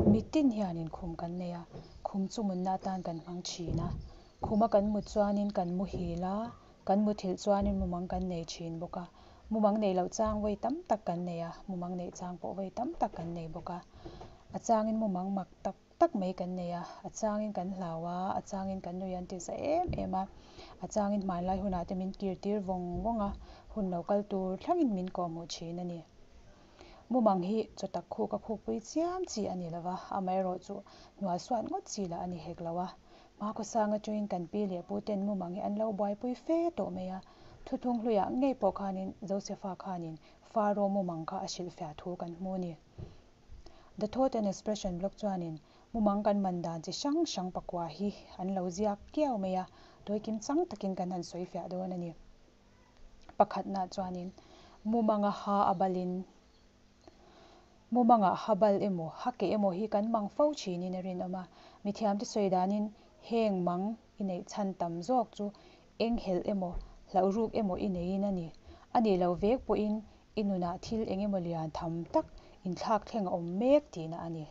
Mitin hianin khum kan nei a, khum chu munna atan kan hmang thin a. Khuma kan mut chuanin kan muhil a, kan muthilh chuanin mumang kan nei thin bawk a. Mumang neih loh chang vawi tam tak kan nei a, mumang neih chang pawh vawi tam tak kan nei bawk a. A changin mumang mak tak tak mai kan nei a, a changin kan hlau a, a changin kan nui an ti za em em a, a changin hmanlai hunah te min kir tir vawng vawng a, hun lo kal tur thlangin min kawhhmuh thin a ni. Mumang hi chaw tak khuk a khukpui chiam chi a ni lo va, amaherawhchu hnualsuat ngawt chi lah a ni hek lo a. Hmakhawsang atangin kan pi leh pu ten mumang hi an lo buaipui fe tawh mai a, thuthlung hluiah ngei pawh khanin Josefa khanin Faro mumang kha a hrilhfiah thu kan hmu a ni. The Thought and Expression blog chuanin mumang kan man dan chi hrang hrang pakua hi an lo ziak kiau mai a, tawikim chang takin kan han sawifiah dawn a ni. Pakhatna chuanin mumanga ha a balin mumanga ha bal emaw ha keh emaw hi kan mang fo thinin a rinawm a, mithiamte sawi danin heng mang i neih chhan tam zawk chu eng helh emaw hlauh ruk emaw i neiin a ni. A nih loh vek pawhin i nunah thil eng emaw lian tham tak inthlak thleng a awm mek tihna a ni.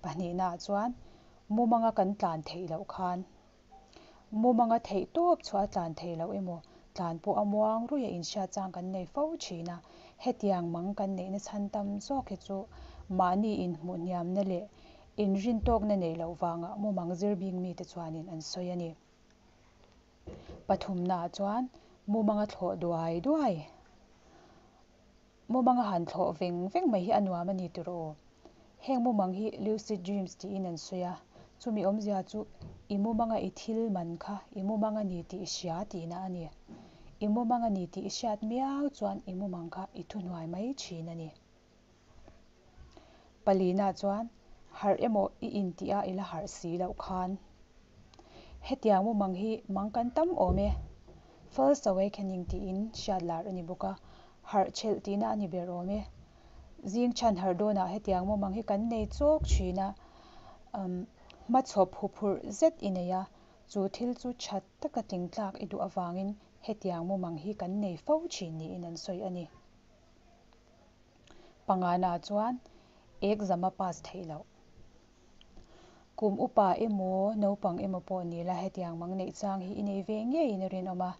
Pahnihnaah chuan mumanga kan tlan theih loh khan mumanga theih tawp chhuah a tlan theih loh emaw tlan pawh a muang ruia inhriat chang kan nei fo thin a, hetiang mang kan neihna chhan tam zawk hi chu mahni inhmuh hniamna leh inrintawkna neih loh vanga mumang zir bik mite chuanin an sawi a ni. Pathumnaah chuan mumanga thlawh duai duai, mumanga han thlawh veng veng mai hi a nuam a ni tawh aw. Heng mumang hi lucid dreams tiin an sawi a, chumi awmzia chu i mumanga i thil man kha i mumang a ni tih i hria tihna a ni. I mumang a ni tih i hriat miau chuan i mumang kha i thuhnuai mai thin a ni. Palina chuan harh emaw i intih a i la harh si loh khan hetiang mumang hi mang kan tam awm e. False awakening tiin hriat lar a ni bawk a, harh chhelh tihna a ni ber awm e. Zing chhan harh dawnah hetiang mumang hi kan nei chawk thin a, umm hmachhawp huphurh zet i nei a, chu thil chu tha taka tling tlak i duh avangin hetiang mumang hi kan nei fo thin niin an sawi a ni. Pangana chuan exam a pass theih loh. Kum upa emaw naupang emaw pawh ni la hetiang mang neih chang hi i nei ve ngeiin a rinawm a.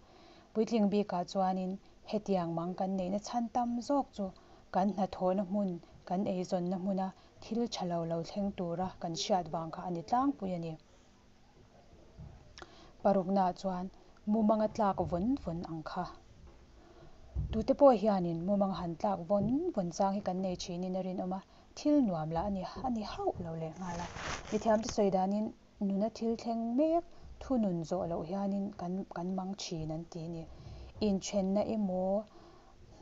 Puitling bikah chuanin hetiang mang kan neihna chhan tam zawk chu kan hnathawhna hmun, kan eizawnna hmuna thil tha lo lo thleng tura kan hriat vang kha a ni tlangpui a ni. Paruknaah chuan mumanga tlak vawn vawn ang kha. Tute pawh hianin mumanga han tlak vawn vawn chang hi kan nei thinin a rinawm a, thil nuam lah a ni a ni hauh lo leh nghal a. Mithiamte sawi danin nuna thil thleng mek thunun zawh loh hianin kan kan mang thin an ti a ni. Inthenna emaw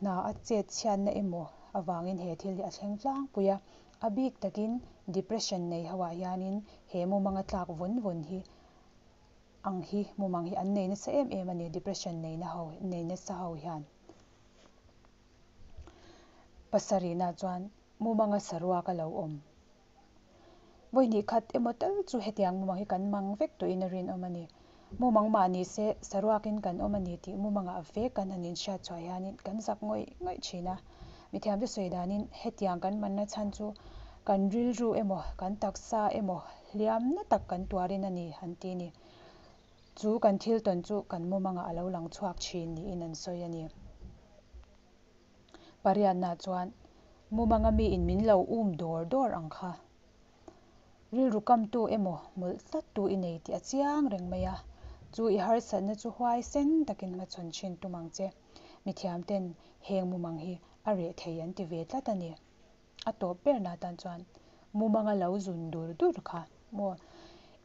hna a chet chhiatna emaw avangin he thil hi a thleng tlangpui a. A bik takin depression nei ho ah hianin he mumanga tlak vawn vawn hi ang hi mumang hi an nei nasa em em a ni depression nei na ho nei nasa ho hian. Pasarihna chuan mumanga saruak a lo awm. Vawi hnih khat emaw tal chu hetiang mumang hi kan mang vek tawhin a rinawm a ni. Mumang mah ni se saruakin kan awm a ni tih mumangah vek kan han inhriat chhuah hianin kan zak ngawih ngawih thin a. Mithiamte sawi danin hetiang kan manna chhan chu kan rilru emaw kan taksa emaw hliamna tak kan tuarin a ni an ti a ni. Chu kan thil tawn chu kan mumangah a lo lang chhuak thin niin an sawi a ni. Pariatna chuan mumanga miin min lo um dawr dawr ang kha. Rilru kamtu emaw mawlh tlattu i nei tih a chiang reng mai a, chu i harsatna chu huaisen takin hmachhawn thin tum ang che. Mithiam ten heng mumang hi a reh thei an ti ve tlat a ni. A tawp berna tan chuan mumanga lo zun dur dur kha maw?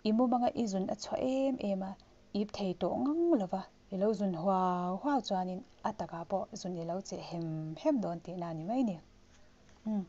I mumanga i zun a chhuah em em a, ip thei tawh ngang lova i lo zun huau huau chuanin a takah pawh zun i lo cheh hem hem dawn tihna a ni mai ni. Umm.